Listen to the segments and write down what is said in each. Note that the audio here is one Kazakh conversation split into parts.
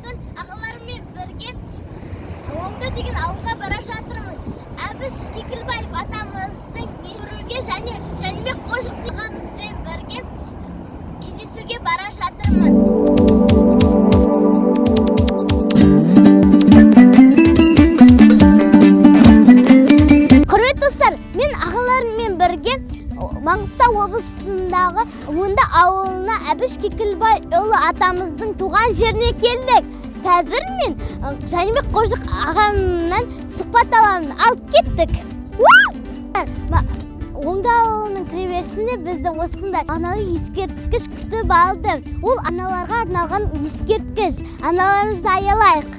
Бүгін ағаларыммен бірге Оңды деген ауылға бара жатырмын. Әбіш Кекілбаев атамыздың көруге және Жәнібек Қожық ағамызбен бірге кездесуге бара жатырмын. Құрметті достар, мен ағаларыммен бірге Маңғыстау облысындағы Оңды ауылына Әбіш Кекілбайұлы атамыздың туған жеріне келдік. Қазір мен Жәнібек Қожық ағамнан сұхбат аламын. Алып кеттік. Оңды ауылының кіреберісінде бізді осындай аналы ескерткіш күтіп алды. Ол аналарға арналған ескерткіш. Аналарымызды аялайық.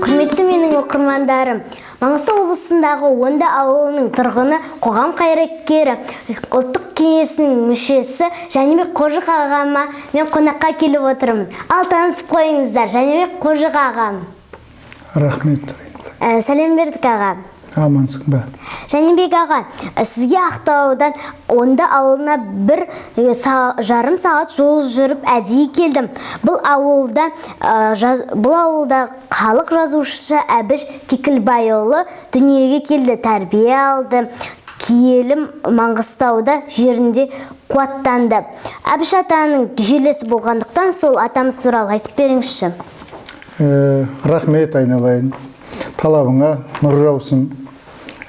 Құрметті менің оқырмандарым, Маңғыстау облысындағы Оңды ауылының тұрғыны, қоғам қайраткері, ұлттық кеңесінің мүшесі Жәнібек Қожық ағама мен қонаққа келіп отырмын. Ал танысып қойыңыздар, Жәнібек Қожық ағам. Рахмет. Сәлем бердік, аға. Амансың ба? Жәнібек аға, сізге Ақтаудан Оңды ауылына бір жарым сағат жол жүріп әдейі келдім. Бұл ауылда халық жазушысы Әбіш Кекілбайұлы дүниеге келді, тәрбие алды. Киелі Маңғыстауда жерінде қуаттанды. Әбіш атаның жерлесі болғандықтан сол атамыз туралы айтып беріңізші. Рахмет айналайын. Талабыңа нұр жаусын.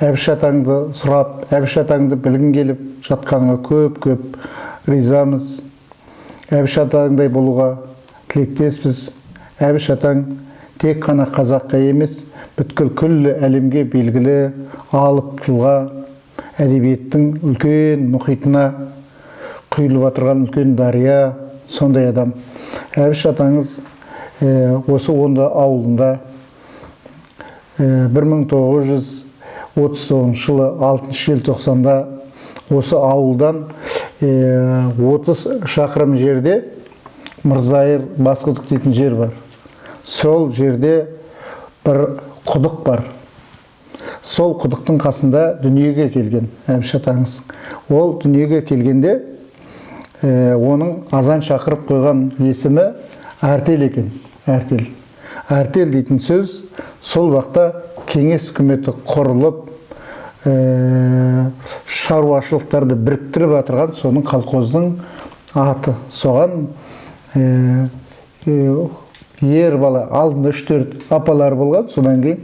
Әбіш атаңды сұрап, Әбіш атаңды білгің келіп жатқаныңа көп-көп ризамыз. Әбіш атаңдай болуға тілектеспіз. Әбіш атаң тек қана қазаққа емес, бүткіл күллі әлемге белгілі алып тұлға, әдебиеттің үлкен мұхитына құйылып отырған үлкен дария, сондай адам. Әбіш атаңыз осы Оңды ауылында 1939 жылы 6 желтоқсанда осы ауылдан 30 шақырым жерде Мырзайыр Басқұдық дейтін жер бар. Сол жерде бір құдық бар. Сол құдықтың қасында дүниеге келген Әбіш атаңыз. Ол дүниеге келгенде оның азан шақырып қойған есімі Артел екен. Артел. Артел дейтін сөз сол уақытта кеңес үкіметі құрылып, шаруашылықтарды біріктіріп отырған соның колхоздың аты. Соған ер бала алдында үш-төрт апалар болған, содан кейін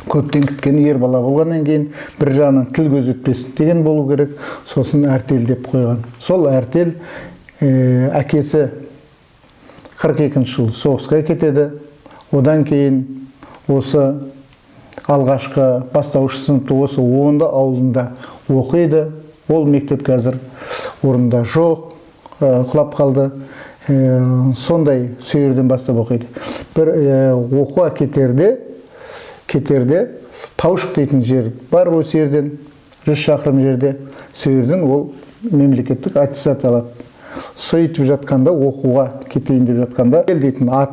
көптен күткен ер бала болғаннан кейін бір жағынан тіл көз өтпесін деген болу керек, сосын Артел деп қойған. Сол Артел әкесі 42 жылы соғысқа кетеді. Одан кейін осы алғашқы бастауыш сыныпты осы Оңды ауылында оқиды. Ол мектеп қазір орында жоқ, құлап қалды. Сондай сол жерден бастап оқиды. Бір оқуға кетерде Таушық дейтін жер бар, осы жерден 100 шақырым жерде. Сол жерден ол мемлекеттік аттестат алады. Сөйтіп жатқанда, оқуға кетейін деп жатқанда, Ел дейтін ат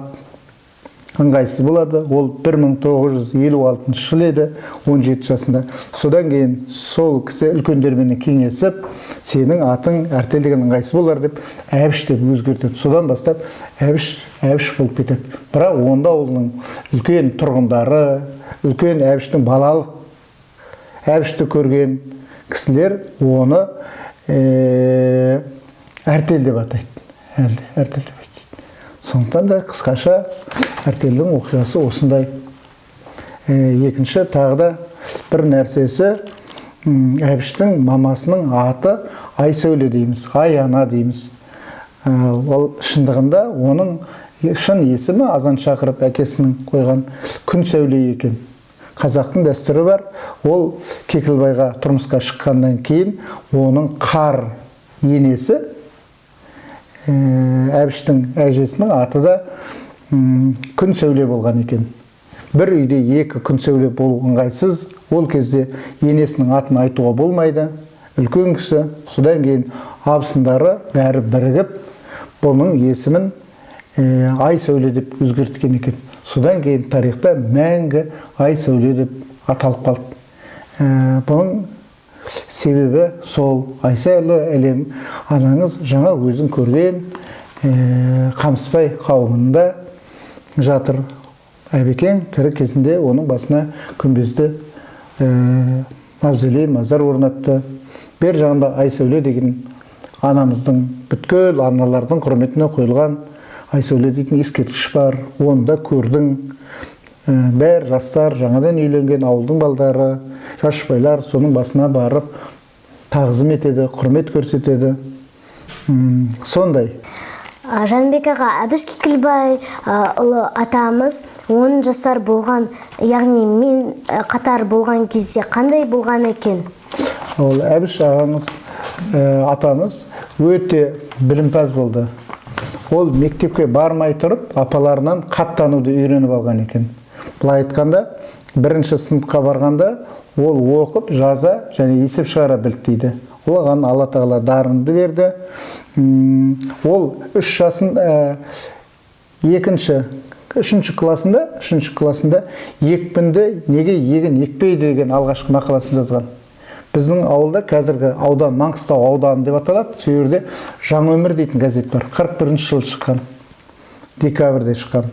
ыңғайсыз болады. Ол 1956 жыл еді, 17 жасында. Содан кейін сол кісі үлкендерменен кеңесіп, сенің атың Артел деген ыңғайсыз болар деп Әбіш деп өзгертеді. Содан бастап Әбіш болып кетеді. Бірақ Оңды ауылының үлкен тұрғындары, үлкен Әбіштің балалық Әбішті көрген кісілер оны Артел деп атайды. Артел деп атайды. Сондықтан да қысқаша Артелдің оқиғасы осындай. Екінші тағы да бір нәрсесі, Әбіштің мамасының аты Айсәуле дейміз, Ай ана дейміз. Ол шындығында оның шын есімі азан шақырып әкесінің қойған Күн Сәуле екен. Қазақтың дәстүрі бар. Ол Кекілбайға тұрмысқа шыққаннан кейін оның қар енесі, Әбіштің әжесінің аты да Күн Сәуле болған екен. Бір үйде екі Күн Сәуле болу ыңғайсыз. Ол кезде енесінің атын айтуға болмайды. Үлкен кісі, содан кейін абысындары бәрі бірігіп бұның есімін Ай Сәуле деп өзгерткен екен. Содан кейін тарихта мәңгі Ай Сәуле деп аталып қалды. Бұның Себебі сол Айсәуле әлем анаңыз жаңа өзің көрген Қамысбай қауымында жатыр. Әбекең тірі кезінде оның басына күмбезді мавзолей, мазар орнатты. Бер жағында Айсәуле деген анамыздың, бүткіл аналардың құрметіне қойылған Айсәуле дейтін ескерткіш бар. Оны да көрдің. Бәр жастар, жаңадан үйленген ауылдың балдары, жас жұбайлар соның басына барып тағзым етеді, құрмет көрсетеді. Сондай. Жәнібек аға, Әбіш Кекілбай ұлы атамыз 10 жасар болған, яғни мен қатар болған кезде қандай болған екен? Ол Әбіш ағаңыз, атамыз өте білімпаз болды. Ол мектепке бармай тұрып, апаларынан хат тануды үйреніп алған екен. Былай айтқанда, бірінші сыныпқа барғанда ол оқып, жаза және есеп шығара білді дейді. Ол оған Алла Тағала дарынды берді. Ол үш жасын, екінші, үшінші классында екпінді неге егін екпейді деген алғашқы мақаласын жазған. Біздің ауылда қазіргі аудан Маңғыстау ауданы деп аталады. Сол жерде Жаңа өмір дейтін газет бар. 41 жылы шыққан. Декабрьде шыққан.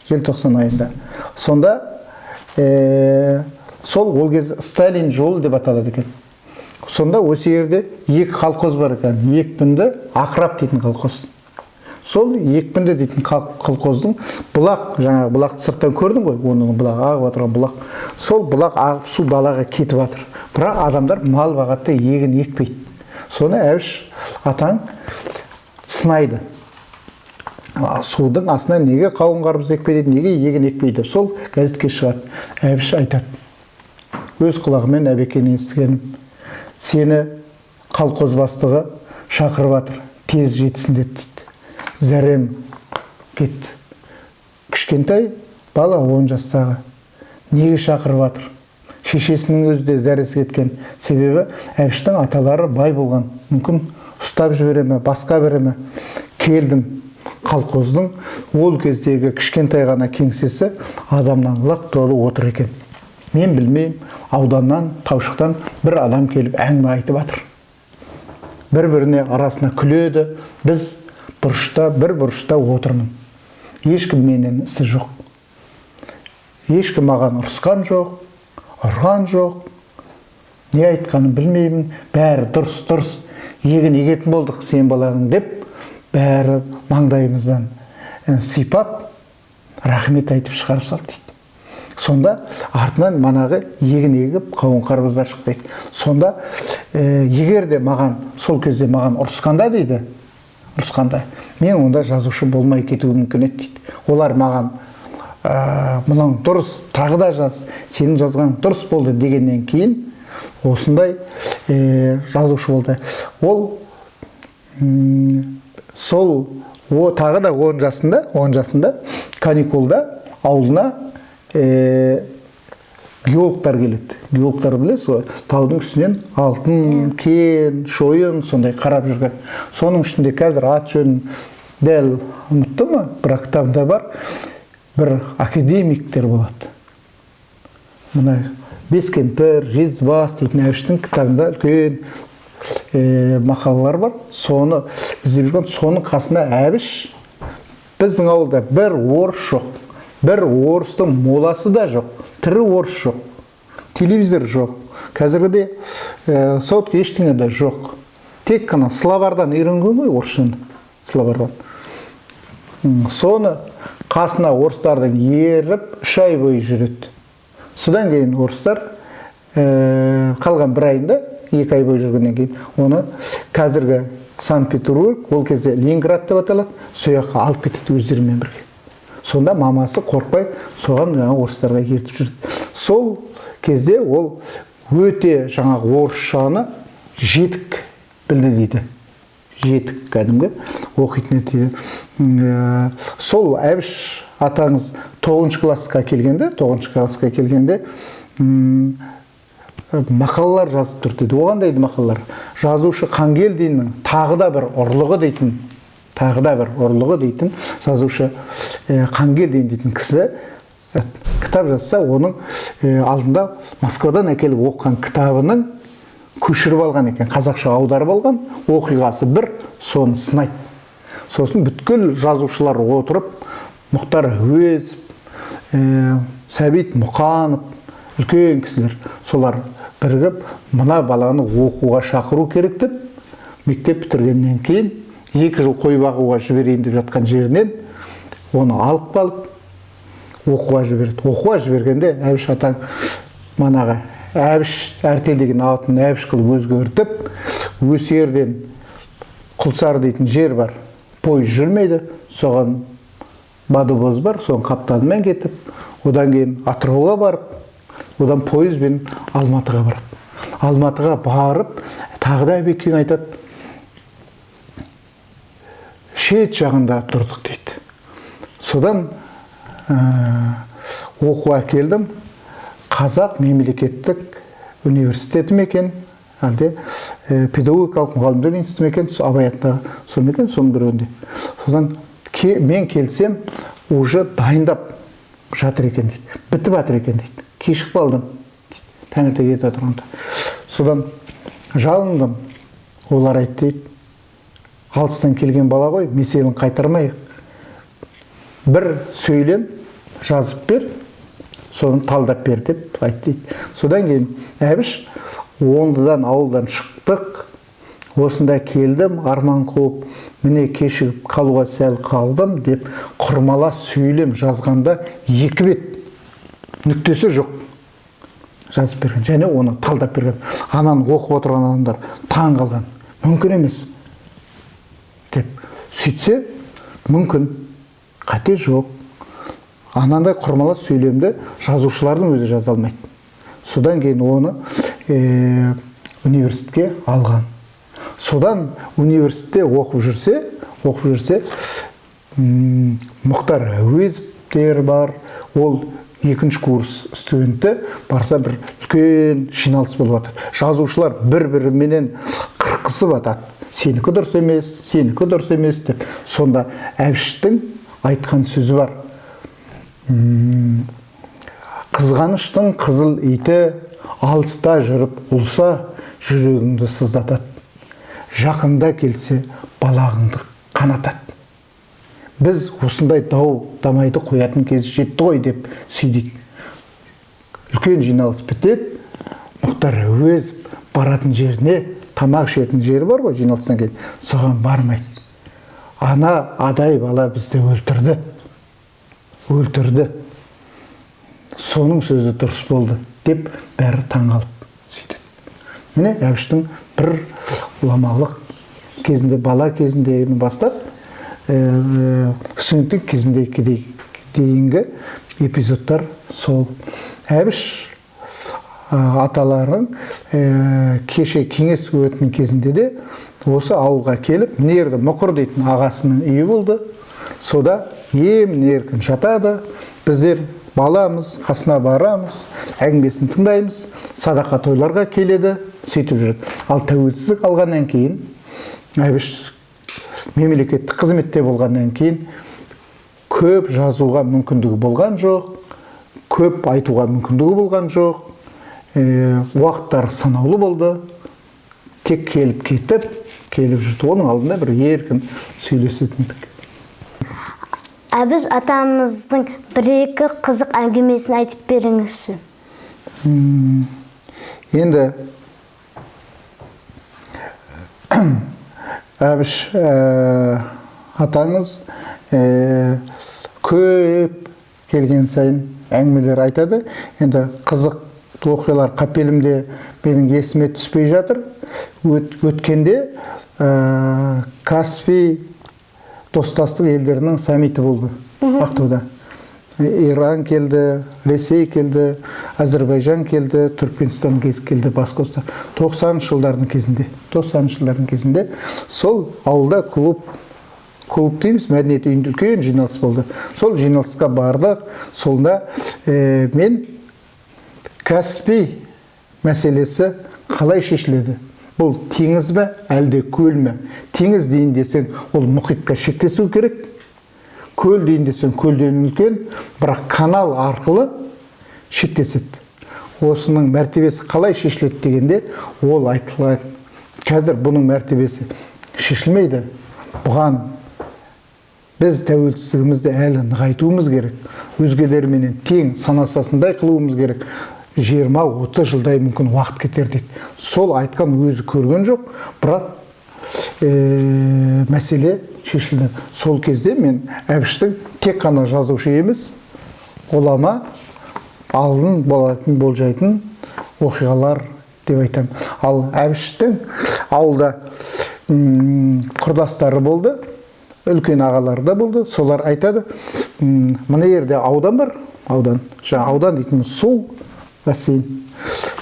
Желтоқсан айында. Сонда сол ол кез Сталин жолы деп аталады екен. Сонда осы жерде екі колхоз бар екен. Екпінді Ақрап дейтін колхоз. Сол Екпінді дейтін колхоздың бұлақ, жаңағы бұлақты сырттан көрдің ғой, оның бұлағы ағып отырған бұлақ. Сол бұлақ ағып су далаға кетіп жатыр. Бірақ адамдар мал бағатты егін екпейді. Соны Әбіш атаң сынайды. Судың астына неге қауын қарбыз екпейді, неге егін екпейді деп сол газетке шығады. Әбіш айтады. Өз құлағымен Әбекені естіген. Сені колхоз бастығы шақырып жатыр, тез жетсін деді дейді. Зәрем кетті. Кішкентай бала 10 жастағы. Неге шақырып жатыр? Шешесінің өзі де зәресі кеткен. Себебі Әбіштің аталары бай болған. Мүмкін ұстап жібере ме, басқа бере ме? Келдім. Колхоздың ол кездегі кішкентай ғана кеңсесі адамнан лық толы отыр екен. Мен білмеймін, ауданнан, таушықтан бір адам келіп әңгіме айтып жатыр. Бір-біріне арасына күледі. Біз бір бұрышта отырмын. Ешкім менен ісі жоқ. Ешкім маған ұрысқан жоқ, ұрған жоқ. Не айтқанын білмеймін. Бәрі дұрыс, дұрыс. Егін егетін болдық сен баланың деп, бәрі маңдайымыздан сипап, рахмет айтып шығарып салды дейді. Сонда артынан манағы егін егіп қауын қарбыздар шықты дейді. Сонда егер де маған сол кезде маған ұрысқанда дейді, ұрысқанда мен онда жазушы болмай кетуім мүмкін еді дейді. Олар маған мынау дұрыс, тағы да жаз, сенің жазғаның дұрыс болды дегеннен кейін осындай жазушы болды. Ол сол тағы да 10 жасында, 10 жасында каникулда ауылына геологтар келеді. Геологтар білесіз ғой, таудың үстінен алтын, кен, шойын сондай қарап жүрген. Соның ішінде қазір ат жөнін дәл ұмытты ма, бірақ кітабында бар, бір академиктер болады. Мына Бескемпір, Жездібас дейтін Әбіштің кітабында үлкен мақалалар бар. Соны іздеп жүрген, соның қасында Әбіш біздің ауылда бір орыс жоқ, бір орыстың моласы да жоқ, тірі орыс жоқ, телевизор жоқ, қазіргіде сотка ештеңе де жоқ. Тек қана словардан үйренген ғой орысшаны, словардан. Соны қасына орыстардың еріп 3 ай бойы жүреді. Содан кейін орыстар қалған бір айында, 2 ай бойы жүргеннен кейін оны қазіргі Санкт-Петербург, ол кезде Ленинград деп аталады, сол жаққа алып кетеді өздерімен бірге. Сонда мамасы қорықпай соған жаңағы орыстарға ертіп жүрді. Сол кезде ол өте жаңағы орысшаны жетік білді дейді. Жетік кәдімгі оқитын еді дейді. Сол Әбіш атаңыз 9 классқа келгенде, 9 классқа келгенде, мақалалар жазып тұр дейді. Оған дейді мақалалар. Жазушы Қангелдиннің тағы да бір ұрлығы дейтін, тағы да бір ұрлығы дейтін жазушы Қангелдин дейтін кісі кітап жазса, оның алдында Москвадан әкеліп оқыған кітабының көшіріп алған екен, қазақша аударып алған, оқиғасы бір, соны сынайды. Сосын бүткіл жазушылар отырып, Мұхтар Әуезов, Сәбит Мұқанов, үлкен кісілер, солар бірігіп, мына баланы оқуға шақыру керек деп, мектеп бітіргеннен кейін 2 жыл қой бағуға жіберейін деп жатқан жерінен оны алып қалып оқуға жібереді. Оқуға жібергенде Әбіш атаң манағы Әбіш Әртел деген атын Әбіш қылып өзгертіп, Өсерден Құлсар дейтін жер бар, пойыз жүрмейді, соған бадыбоз бар, соның қапталымен кетіп, одан кейін Атырауға барып, одан пойызбен Алматыға барады. Алматыға барып, тағы да Әбекең айтады, шет жағында тұрдық дейді. Содан оқуға келдім, Қазақ мемлекеттік университеті ме екен, әлде педагогикалық мұғалімдер институты ме екен, Абай атындағы сол ма екен, соның біреуінде. Содан мен келсем, уже дайындап жатыр екен дейді, бітіп жатыр екен дейді, кешігіп қалдым дейді, таңертең ерте тұрғанда. Содан жалындым, олар айтты дейді, алыстан келген бала ғой, меселін қайтармайық, бір сөйлем жазып бер, соны талдап бер деп айтты дейді. Содан кейін Әбіш Ондыдан ауылдан шықтық, осында келдім, арман қуып, міне кешігіп қалуға сәл қалдым деп құрмала сөйлем жазғанда 2 бет нүктесі жоқ жазып берген, және оны талдап берген. Ананы оқып отырған адамдар таң қалған, мүмкін емес деп. Сөйтсе, мүмкін, қате жоқ. Анандай құрмала сөйлемді жазушылардың өзі жаза алмайды. Содан кейін оны университетке алған. Содан университетте оқып жүрсе, Мұхтар Әуезовтер бар, ол 2-ші курс студенті, барса бір үлкен жиналыс болып жатыр. Жазушылар бір-біріменен қырқысып жатады. Сенікі дұрыс емес, сенікі дұрыс емес деп. Сонда Әбіштің айтқан сөзі бар. Қызғаныштың қызыл иті алыста жүріп ұлса, жүрегіңді сыздатады. Жақында келсе, балағыңды қанатады. Біз осындай дау дамайды қоятын кез жетті ғой деп сөйлейді. Үлкен жиналыс бітеді, Мұхтар Әуезов баратын жеріне, тамақ ішетін жері бар ғой жиналыстан кейін, соған бармайды. Ана адай бала бізді өлтірді. Өлтірді. Соның сөзі дұрыс болды деп бәрі таңғалып сөйтеді. Міне Әбіштің бір ғұламалық кезінде, бала кезіндегіні бастап, студенттік кезінде дейінгі эпизодтар сол. Әбіш аталарының кеше кеңес өтінің кезінде де осы ауылға келіп, мына жерде Мұқыр дейтін ағасының үйі болды. Сода емін еркін жатады. Біздер баламыз, қасына барамыз, әңгімесін тыңдаймыз, садақа тойларға келеді, сөйтіп жүреді. Ал тәуелсіздік алғаннан кейін, Әбіш мемлекеттік қызметте болғаннан кейін көп жазуға мүмкіндігі болған жоқ, көп айтуға мүмкіндігі болған жоқ, уақыттары санаулы болды, тек келіп кетіп, келіп жүрді. Оның алдында бір еркін сөйлесетін едік. Әбіш атамыздың бір-екі қызық әңгімесін айтып беріңізші. Енді Әбіш атаңыз көп келген сайын әңгімелер айтады. Енді қызық оқиғалар қапелімде менің есіме түспей жатыр. Өткенде Каспий достастық елдерінің саммиті болды Ақтауда. Иран келді, Ресей келді, Әзербайжан келді, Түркменстан келді, бас қосты. 90-шы жылдардың кезінде, 90-шы жылдардың кезінде сол ауылда клуб дейміз, мәдениет үйінде үлкен жиналыс болды. Сол жиналысқа бардық. Сонда мен Каспий мәселесі қалай шешіледі? Бұл теңіз бе, әлде көл ме? Теңіз дейін десең, ол мұхитқа шектесу керек. Көл дейін десең, көлден үлкен, бірақ канал арқылы шектеседі. Осының мәртебесі қалай шешіледі дегенде, ол айтылған, қазір бұның мәртебесі шешілмейді. Бұған біз тәуелсіздігімізді әлі нығайтуымыз керек. Өзгелерменен тең санасасындай қылуымыз керек. 20-30 жылдай мүмкін уақыт кетер дейді. Сол айтқан өзі көрген жоқ, бірақ мәселе шешілді. Сол кезде мен Әбіштің тек қана жазушы емес, ғұлама алдын болатын болжайтын оқиғалар деп айтамын. Ал Әбіштің ауылда құрдастары болды, үлкен ағалары да болды. Солар айтады, мына жерде аудан бар, аудан, жаңа аудан дейтін су бассейн.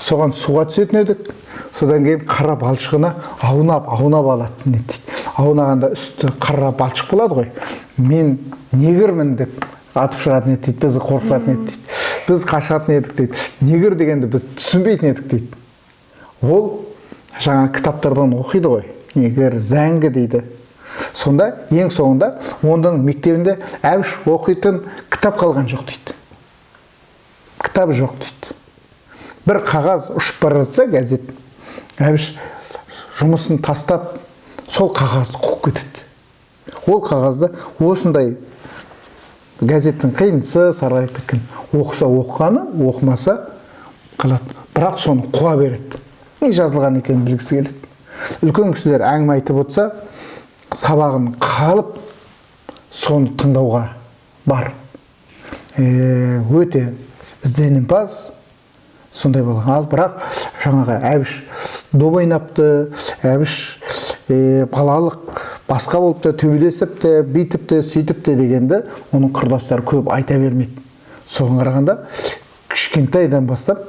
Соған суға түсетін едік. Содан кейін қара балшығына аунап, аунап алатын еді дейді. Аунағанда үсті қара балшық болады ғой. Мен негрмін деп атып шығатын еді дейді, бізді қорқытатын еді дейді. Біз қашатын едік дейді. Негр дегенді біз түсінбейтін едік дейді. Ол жаңа кітаптардан оқиды ғой. Негр, зәңгі дейді. Сонда ең соңында Ондының мектебінде Әбіш оқитын кітап қалған жоқ дейді. Кітап жоқ дейді. Бір қағаз ұшып бара жатса газет, Әбіш жұмысын тастап сол қағазды қуып кетеді. Ол қағазды осындай газеттің қиындысы сарғайып кеткен. Оқыса оқығаны, оқымаса қалады. Бірақ соны қуа береді. Не жазылған екенін білгісі келеді. Үлкен кісілер әңгіме айтып отырса, сабағын қалып соны тыңдауға бар. Өте ізденімпаз сондай болған. Ал бірақ жаңағы Әбіш доп ойнапты, Әбіш балалық басқа болыпты, төбелесіпті, бүйтіпті, сөйтіпті дегенді оның құрдастары көп айта бермейді. Соған қарағанда кішкентайдан бастап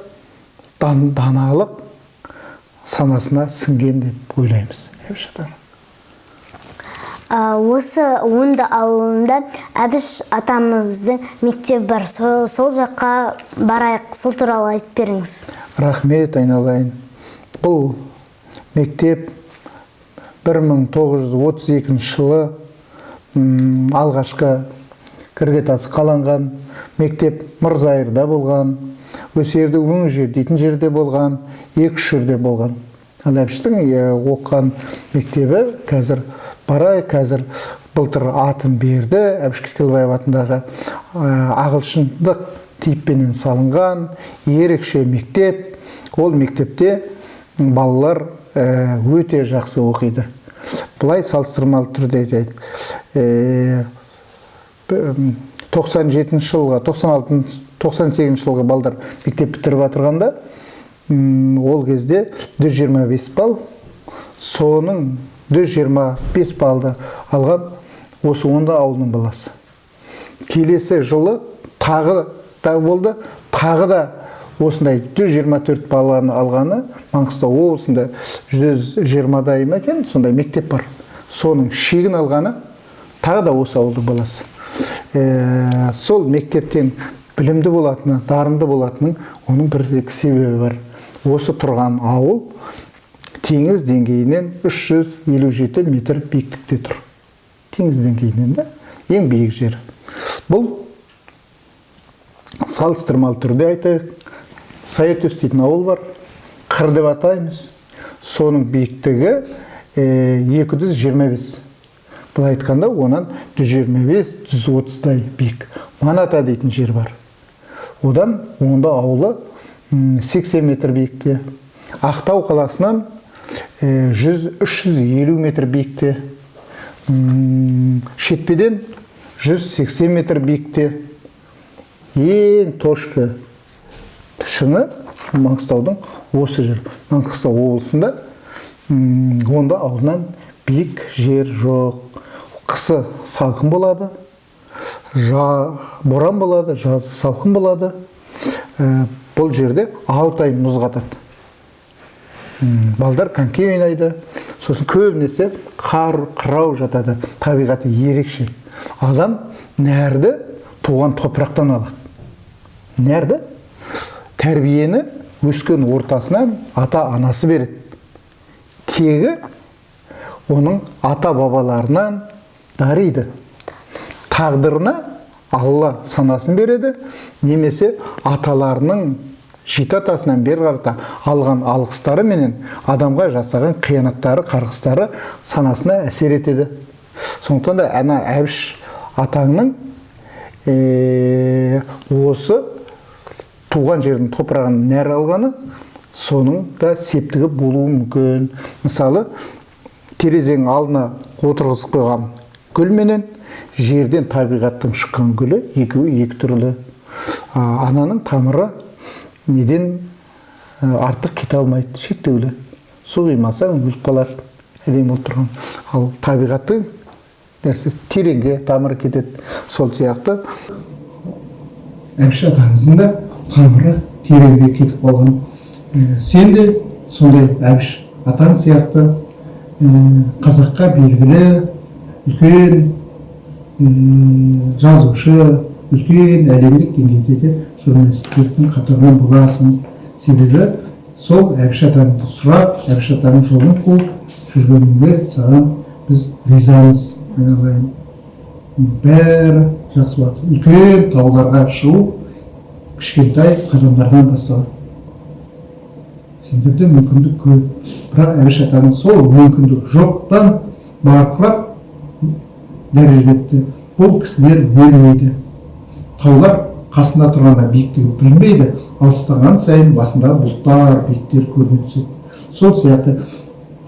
даналық санасына сіңген деп ойлаймыз Әбіш атаның. Осы Онды ауылында Әбіш атамыздың мектебі бар. Сол жаққа барайық, сол туралы айтып беріңіз. Рахмет, айналайын. Бұл мектеп 1932 жылы алғашқы іргетасы қаланған. Мектеп Мырзайырда болған, осы жерде Өңжер дейтін жерде болған, екі-үш жерде болған. Ал Әбіштің оқыған мектебі қазір барай, қазір былтыр атын берді, Әбіш Кекілбаев атындағы ағылшындық типпенен салынған ерекше мектеп. Ол мектепте балалар өте жақсы оқиды. Былай салыстырмалы түрде айтайын. 97 жылғы, 96, 98 жылғы балдар мектеп бітіріп жатырғанда, ол кезде 125 балл, соның 125 баллды алған осы Онды ауылының баласы. Келесі жылы тағы да болды, тағы да осындай 124 баланы алғаны Маңғыстау облысында 120-дай ма екен, сондай мектеп бар. Соның шегін алғаны тағы да осы ауылдың баласы. Сол мектептен білімді болатыны, дарынды болатының оның бір екі себебі бар. Осы тұрған ауыл теңіз деңгейінен 357 метр биіктікте тұр. Теңіз деңгейінен да ең биік жері. Бұл салыстырмалы түрде айтайық, Саятөс дейтін ауыл бар, қыр деп атаймыз. Соның биіктігі 225. Былай айтқанда, онан 125, 130-дай биік. Маната дейтін жер бар. Одан Онды ауылы 80 метр биікте. Ақтау қаласынан 350 метр биікте. Шетпеден 180 метр биікте. Ең тошқы шыңы Маңғыстаудың осы жер. Маңғыстау облысында Онды ауылынан биік жер жоқ. Қысы салқын болады, боран болады, жазы салқын болады. Бұл жерде 6 ай мұз қатады. Балдар коньки ойнайды. Сосын көбінесе қар, қырау жатады. Табиғаты ерекше. Адам нәрді туған топырақтан алады. Нәрді тәрбиені өскен ортасынан ата-анасы береді. Тегі оның ата-бабаларынан дариды. Тағдырына Алла санасын береді, немесе аталарының Жеті атасынан бері қарата алған алғыстары менен адамға жасаған қиянаттары, қарғыстары санасына әсер етеді. Сондықтан да ана Әбіш атаңның осы туған жердің топырағын нәр алғаны соның да септігі болуы мүмкін. Мысалы, терезенің алдына отырғызып қойған гүл менен жерден табиғаттың шыққан гүлі екеуі екі түрлі. Ананың тамыры неден артық кете алмайды, шектеулі. Су құймасаң өліп қалады, әдемі болып тұрған. Ал табиғаттың нәрсе тереңге тамыры кетеді. Сол сияқты Әбіш атаңыздың да тамыры тереңде кетіп қалған. Сен де сондай Әбіш атаң сияқты қазаққа белгілі үлкен жазушы, үлкен әлемдік деңгейдегі журналистердің қатарынан боласың. Себебі сол Әбіш атаңды сұрап, Әбіш атаңның жолын қуып жүргеніңде саған біз ризамыз, айналайын. Бәрі жақсы болады. Үлкен тауларға шығу кішкентай қадамдардан басталады. Сендерде мүмкіндік көп, бірақ Әбіш атаның сол мүмкіндік жоқтан барқырап дәрежелетті. Бұл кісілер өлмейді. Таулар қасында тұрғанда биіктігі білінбейді, алыстаған сайын басындағы бұлттар, биіктер көріне түседі. Сол сияқты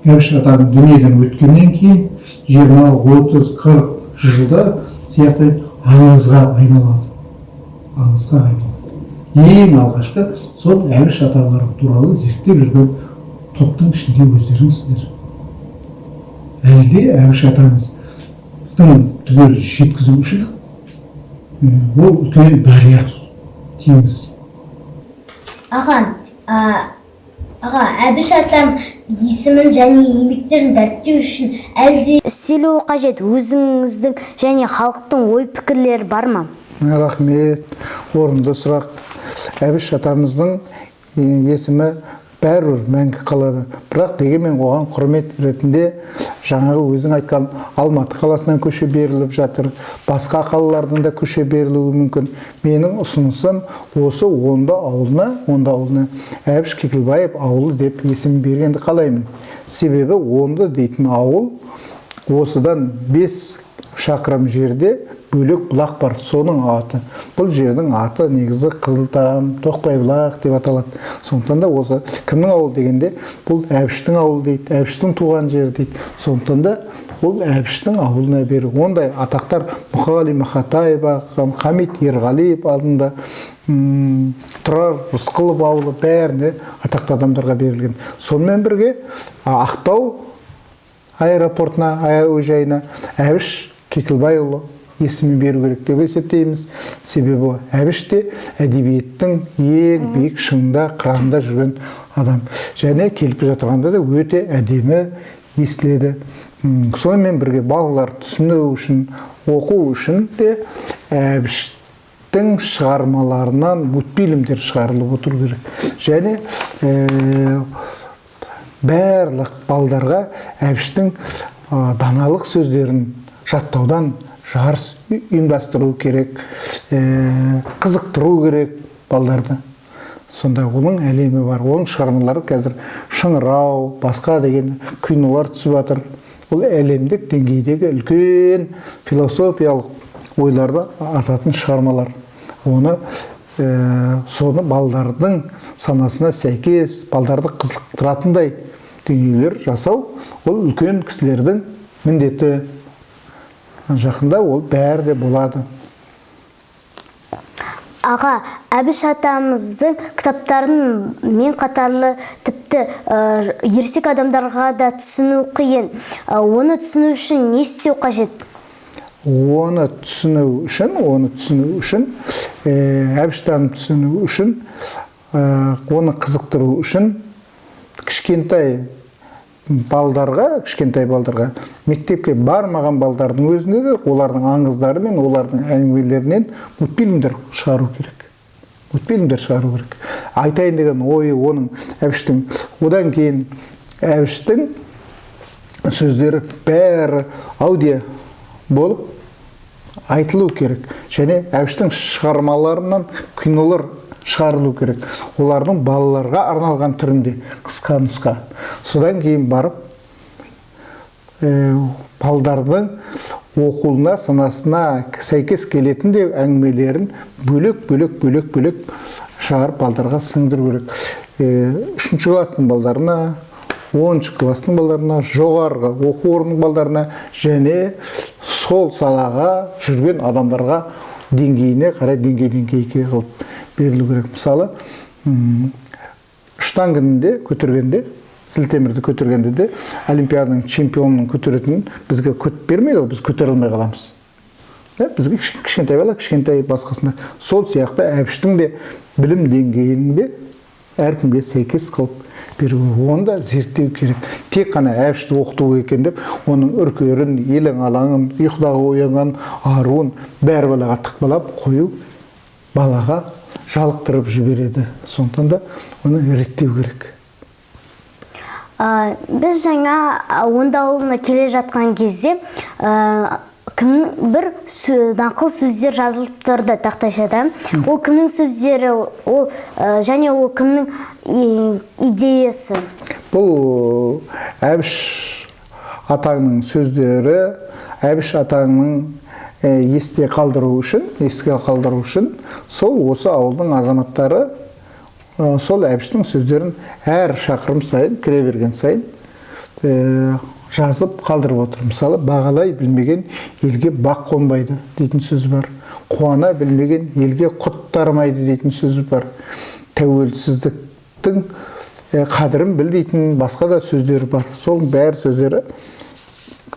Әбіш атаның дүниеден өткеннен кейін 20, 30, 40 жылда сияқты аңызға айналады. Аңызға айналады. Ең алғашқы сол Әбіш аталар туралы зерттеп жүрген топтың ішінде өздеріңсіздер. Әлде Әбіш атаңыздың түгел жеткізу үшін ол үлкен дария, теңіз. Аға, аға, Әбіш атам есімін және еңбектерін дәріптеу үшін әлде істелуі қажет өзіңіздің және халықтың ой-пікірлері бар ма? Рахмет, орынды сұрақ. Әбіш атамыздың есімі бәрібір мәңгі қалады. Бірақ дегенмен оған құрмет ретінде жаңағы өзің айтқан Алматы қаласынан көше беріліп жатыр, басқа қалалардан да көше берілуі мүмкін. Менің ұсынысым осы Онды ауылына Әбіш Кекілбаев ауылы деп есім бергенді қалаймын. Себебі Онды дейтін ауыл осыдан 5 шақырым жерде бөлек бұлақ бар, соның аты. Бұл жердің аты негізі Қызылтам, Тоқбай бұлақ деп аталады. Сондықтан да осы кімнің ауылы дегенде бұл Әбіштің ауылы дейді, Әбіштің туған жері дейді. Сондықтан да ол Әбіштің ауылына беру. Ондай атақтар Мұқағали Мақатаев, Хамит Ерғалиев алдында, Тұрар Рысқұлов ауылы бәріне атақты адамдарға берілген. Сонымен бірге Ақтау аэропортына, әуежайына Әбіш Кекілбайұлы есімін беру керек деп есептейміз. Себебі Әбіш те әдебиеттің ең биік шыңында, қыранда жүрген адам. Және келіп жатырғанда да өте әдемі естіледі. Сонымен бірге балалар түсіну үшін, оқу үшін де Әбіштің шығармаларынан мультфильмдер шығарылып отыру керек. Және барлық балдарға Әбіштің даналық сөздерін жаттаудан жарыс ұйымдастыру керек, қызықтыру керек балдарды. Сонда оның әлемі бар, оның шығармалары қазір Шыңырау, басқа деген кинолар түсіп жатыр. Ол әлемдік деңгейдегі үлкен философиялық ойларды ататын шығармалар. Оны соны балдардың санасына сәйкес, балдарды қызықтыратындай дүниелер жасау, ол үлкен кісілердің міндеті. Жақында ол бәрі де болады. Аға, Әбіш атамыздың кітаптарын мен қатарлы тіпті ересек адамдарға да түсіну қиын. Оны түсіну үшін не істеу қажет? Оны түсіну үшін, Әбіштан түсіну үшін, оны қызықтыру үшін кішкентай балдарға, мектепке бармаған балдардың өзінде де олардың аңыздары мен олардың әңгімелерінен мультфильмдер шығару керек. Мультфильмдер шығару керек. Айтайын деген ойы оның Әбіштің. Одан кейін Әбіштің сөздері бәрі аудио болып айтылу керек. Және Әбіштің шығармаларынан кинолар шығарылу керек. Олардың балаларға арналған түрінде қысқа нұсқа. Содан кейін барып балдардың оқуына, санасына сәйкес келетін де әңгімелерін бөлек бөлек бөлек бөлек шығарып балдарға сіңдіру керек. Үшінші класстың балдарына, 10-шы класстың балдарына, жоғарғы оқу орнының балдарына және сол салаға жүрген адамдарға деңгейіне қарай деңгей-деңгейге қылып берілу керек. Мысалы, штангыны де көтергенде, зілтемірді көтергенде де олимпиаданың чемпионын көтеретін бізге көт бермейді ғой, біз көтере алмай қаламыз. Бізге кішкентай бала, кішкентай басқасында. Сол сияқты Әбіштің де білім деңгейінің де әркімге сәйкес қылып беру керек. Оны да зерттеу керек. Тек қана Әбішті оқыту екен деп, оның үркерін, елең алаңын, ұйқыдағы оянған аруын бәрі балаға тықпалап қою балаға жалықтырып жібереді. Сондықтан да оны реттеу керек. Біз жаңа Онды ауылына келе жатқан кезде кімнің бір нақыл сөздер жазылып тұрды тақтайшада. Ол кімнің сөздері, ол және ол кімнің идеясы? Бұл Әбіш атаңның сөздері, Әбіш атаңның есте қалдыру үшін, еске қалдыру үшін сол осы ауылдың азаматтары сол Әбіштің сөздерін әр шақырым сайын, кіре берген сайын жазып қалдырып отыр. Мысалы, бағалай білмеген елге бақ қонбайды дейтін сөз бар. Қуана білмеген елге құт дарымайды дейтін сөз бар. Тәуелсіздіктің қадірін біл дейтін басқа да сөздері бар. Соның бәрі сөздері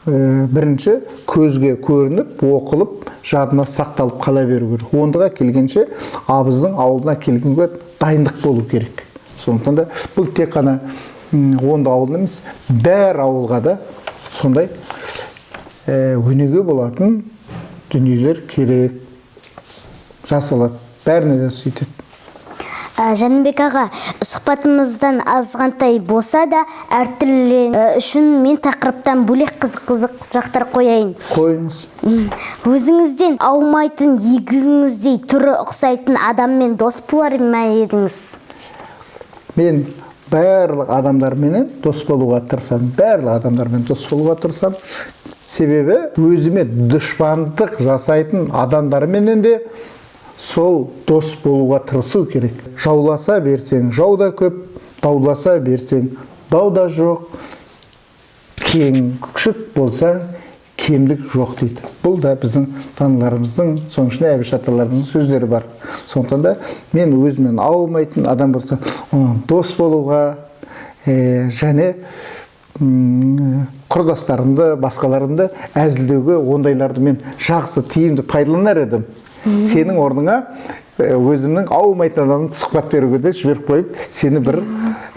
бірінші көзге көрініп, оқылып, жадына сақталып қала беру керек. Ондыға келгенше абыздың ауылына келгенге дайындық болу керек. Сондықтан да бұл тек қана Онды ауылына емес, бәр ауылға да сондай өнеге болатын дүниелер керек, жасалады, бәріне де сөйтеді. Жәнібек аға, сұхбатымыздан азғантай болса да әртүрлі үшін мен тақырыптан бөлек қызық-қызық сұрақтар қояйын. Қойыңыз. Өзіңізден аумайтын егізіңіздей түрі ұқсайтын адаммен дос болар ма едіңіз? Мен барлық адамдарменен дос болуға тырысамын. Барлық адамдармен дос болуға тырысамын. Себебі өзіме дұшпандық жасайтын адамдарменен де сол дос болуға тырысу керек. Жауласа берсең, жау да көп, дауласа берсең, дау да жоқ. Кең күшік болсаң, кемдік жоқ дейді. Бұл да біздің таналарымыздың, соның ішінде Әбіш аталарымыздың сөздері бар. Сондықтан да мен өзімнен аумайтын адам болса, дос болуға, және құрдастарымды, басқаларымды әзілдеуге, ондайларды мен жақсы, тиімді пайдаланар едім. Сенің орныңа өзімнің аумайтын адамды сұхбат беруге де жіберіп қойып, сені бір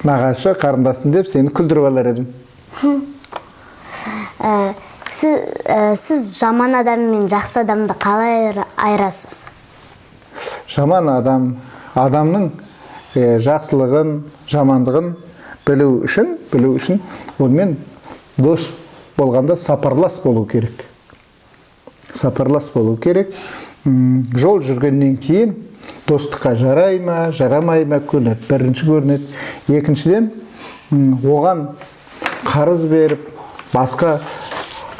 нағашы қарындасым деп сені күлдіріп алар едім. Сіз жаман адам мен жақсы адамды қалай айырасыз? Жаман адам, адамның жақсылығын, жамандығын білу үшін онымен дос болғанда сапарлас болу керек. Сапарлас болу керек. Жол жүргеннен кейін достыққа жарай ма, жарамай ма көрінеді. Бірінші көрінеді. Екіншіден, оған қарыз беріп, басқа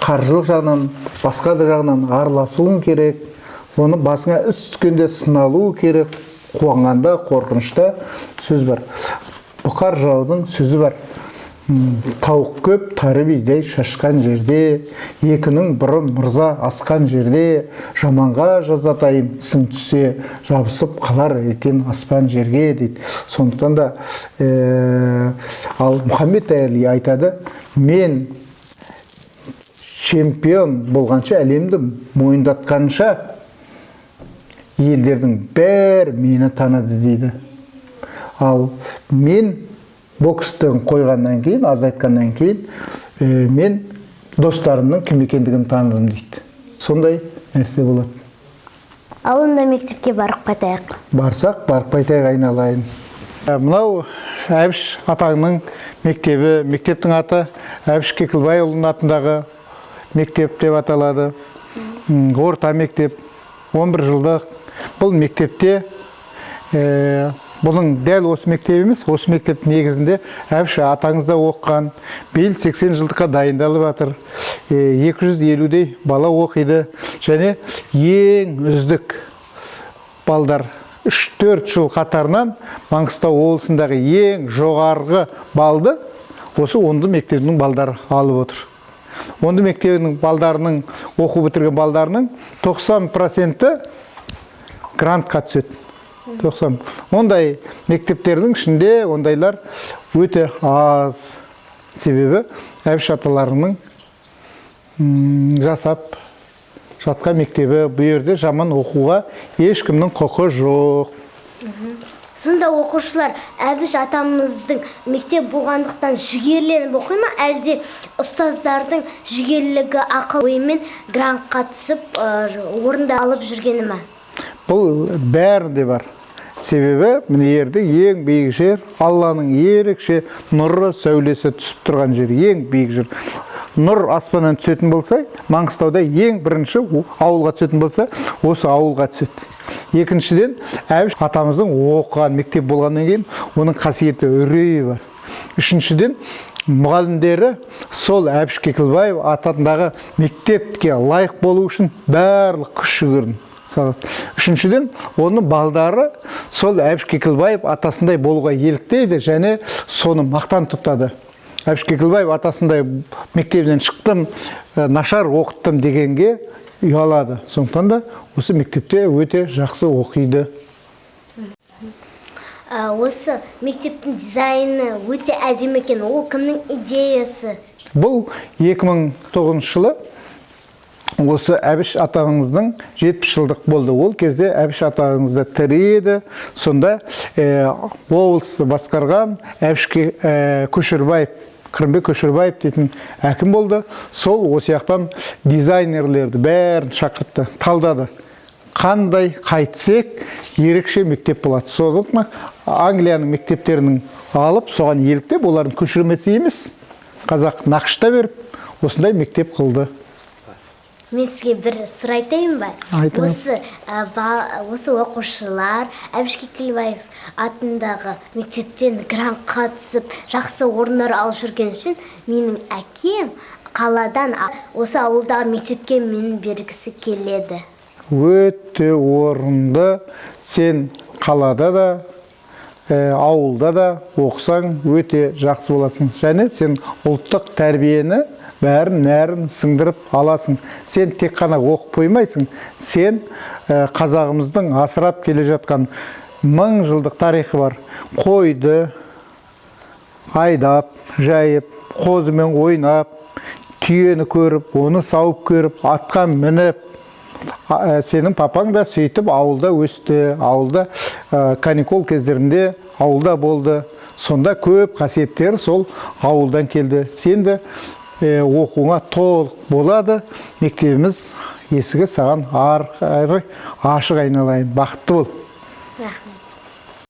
қаржылық жағынан, басқа да жағынан араласуың керек. Оны басыңа іс түскенде сыналу керек. Қуанғанда, қорқынышта сөз бар. Бұқар жыраудың сөзі бар. Тауық көп, тары бидай шашқан жерде, екінің бұрын мырза асқан жерде, жаманға жазатайым ісің түссе, жабысып қалар екен аспан жерге дейді. Сондықтан да, ал Мұхаммед Әли айтады, мен чемпион болғанша, әлемді мойындатқанша елдердің бәрі мені таныды дейді. Ал мен бокстың қойғаннан кейін, азайтқаннан кейін, мен достарымның кім екендігін таныдым дейді. Сондай нәрсе болады. Ал онда мектепке барып қайтайық. Барсақ, барып қайтайық айналайын. Мынау Әбіш атаңның мектебі, мектептің аты Әбіш Кекілбайұлының атындағы мектеп деп аталады. Орта мектеп, 11 жылдық. Бұл мектепте Бұның дәл осы мектеп емес, осы мектептің негізінде Әбіш атаңыз да оқыған. Биыл 80 жылдыққа дайындалып жатыр. 250-дей бала оқиды. Және ең үздік балдар 3-4 жыл қатарынан Маңғыстау облысындағы ең жоғарғы балды осы Онды мектебінің балдары алып отыр. Онды мектебінің балдарының, оқу бітірген балдарының 90% грантқа түседі. 90. Ондай мектептердің ішінде ондайлар өте аз. Себебі Әбіш аталарының жасап жатқан мектебі, бұл жерде жаман оқуға ешкімнің құқы жоқ. Сонда оқушылар Әбіш атамыздың мектеп болғандықтан жігерленіп оқи ма, әлде ұстаздардың жігерлігі, ақыл ойымен грантқа түсіп, орынды алып жүргені ме? Бұл бәрінде бар. Себебі мына жерде ең биік жер, Алланың ерекше нұры, сәулесі түсіп тұрған жер, ең биік жер. Нұр аспаннан түсетін болса, Маңғыстауда ең бірінші ауылға түсетін болса, осы ауылға түседі. Екіншіден, Әбіш атамыздың оқыған мектеп болғаннан кейін оның қасиеті, үрейі бар. Үшіншіден, мұғалімдері сол Әбіш Кекілбаев атындағы мектепке лайық болу үшін барлық күш жігерін салады. Үшіншіден, оның балдары сол Әбіш Кекілбаев атасындай болуға еліктейді және соны мақтан тұтады. Әбіш Кекілбаев атасындай мектебінен шықтым, нашар оқыттым дегенге ұялады. Сондықтан да осы мектепте өте жақсы оқиды. Осы мектептің дизайны өте әдемі екен. Ол кімнің идеясы? Бұл 2009 жылы осы Әбіш атаңыздың 70 жылдық болды. Ол кезде Әбіш атаңыз да тірі еді. Сонда облысты басқарған Әбіш Көшербаев, Қырымбек Көшербаев дейтін әкім болды. Сол осы жақтан дизайнерлерді бәрін шақыртты, талдады. Қандай қайтсек ерекше мектеп болады. Сондықтан Англияның мектептерінің алып, соған еліктеп, олардың көшірмесі емес, қазақ нақышта беріп, осындай мектеп қылды. Мен сізге бір сыр айтайын ба? Айтыңыз. Осы оқушылар Әбіш Кекілбаев атындағы мектептен грантқа түсіп, жақсы орындар алып жүрген үшін менің әкем қаладан осы ауылдағы мектепке мені бергісі келеді. Өте орынды. Сен қалада да, ауылда да оқысаң өте жақсы боласың. Және сен ұлттық тәрбиені бәрін нәрін сіңдіріп аласың. Сен тек қана оқып қоймайсың, сен қазағымыздың асырап келе жатқан мың жылдық тарихы бар. Қойды айдап, жайып, қозымен ойнап, түйені көріп, оны сауып көріп, атқа мініп, сенің папаң да сөйтіп ауылда өсті, ауылда, каникул кездерінде ауылда болды. Сонда көп қасиеттері сол ауылдан келді. Сен де оқуыңа толық болады. Мектебіміз есігі саған ары ашық, айналайын. Бақытты бол. Рахмет.